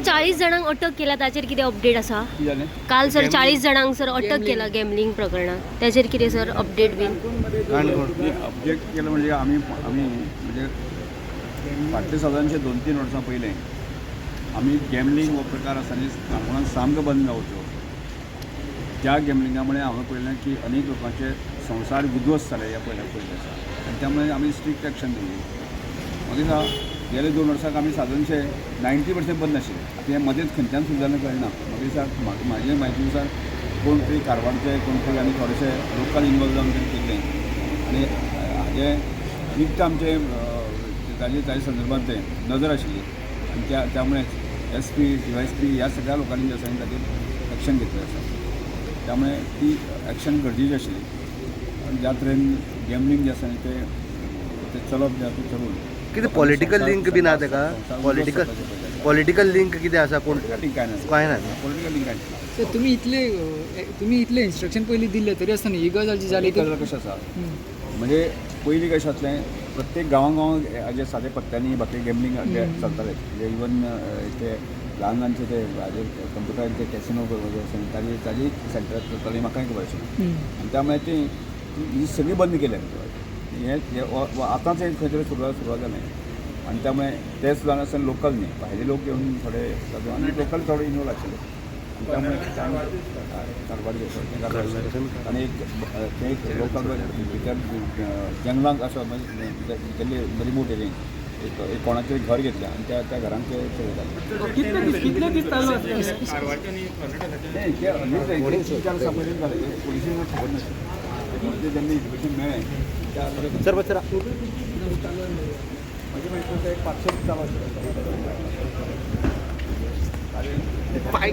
काल 40 जाणांक अटक केला, ताचेर कितें अपडेट आसा? कितें जालें? काल सर 40 जाणांक सर अटक केला गॅमलिंग प्रकरणात, ताचेर कितें सर अपडेट बीन? ऑब्जेक्ट केलं म्हणजे आमी आमी म्हणजे फाटले सादारणशे 2-3 वर्सां पयलें आमी गॅमलिंग हो प्रकार आसा न्ही काणकोणांत सामको बंद जावचो. ज्या गॅमलिंगा मुळे हांवें पळयलें की अनेक लोकांचे संवसार विध्वस्त जाले ह्या पयल्या पयलें आसा आनी त्यामुळे आमी स्ट्रिक्ट एक्शन घेतली. मागीर गेले 2 वर्साक आमी सादारणशे 90% बंद आशिल्लें. आतां हें मदेंच खंयच्यान सुरू जालें कळना. मागीर म्हाजे म्हायती नुसार कोण तरी कारवारचे कोण तरी आनी थोडेशे लोकल इनवॉल्व जावन तेणी केल्लें आनी हाजें निक्त आमचें ताजे ताजे संदर्भात तें नजर आशिल्ली आनी त्यामुळे SP DYSP ह्या सगळ्या लोकांनी जे आसा ताजेर एक्शन घेतलें आसा. त्यामुळे ती एक्शन गरजेची आशिल्ली आनी ज्या तरेन गॅमलिंग जें आसा न्ही तें तें चलप जें आसा तें चलून कितें पॉलिटिकल लिंक बी ना तेका? पॉलिटिकल पॉलिटिकल लिंक कितें आसा कोण? पॉलिटिकल लिंक काय ना. कांय ना. पॉलिटिकल लिंक काय ना. सर, तुम्ही इतले इन्स्ट्रक्शन पयलीं दिल्ले तरी आसतना ही गजाल जी जाली ती गजाल कशें आसा म्हणजे पयलीं कशें आसलें, प्रत्येक गांवां गांवां जे सादे पत्त्यांनी बाकी गॅमलिंग चलताले. म्हणजे इवन ते ल्हान ल्हानशे ते हाजेर कंप्युटरार ते कॅसिनो आसा ताजे ताजी सेंटर चलताली, म्हाकाय खबर आशिल्लें. आनी त्यामुळे ती ही सगळी बंद केल्या. हें आतांच हें खंय तरी सुरवात जालें आनी त्यामुळे ते सुद्दां आसतना लोकल न्ही, भायले लोक येवन थोडे तातूंत आनी लोकल थोडे इनवॉल्व आशिल्ले आनी त्यामुळे कारवार आनी एक ते एक लोकल भितर जंगलांत असो म्हणजे भितरली रिमोट एरियेन एक एक कोणाचें तरी घर घेतलें आनी त्या त्या घरांत ते चलयताले. कितले दीस चालू आसले? नाही, ते 3-4 वर्सां पयलीं जालें, पोलिसांक खबर नाशिल्लें. ते जेन्ना इन्फॉर्मेशन मेळ्ळें त्या सर बस सर. म्हजे माहिती एक 500 चालू आशिल्लें. पाय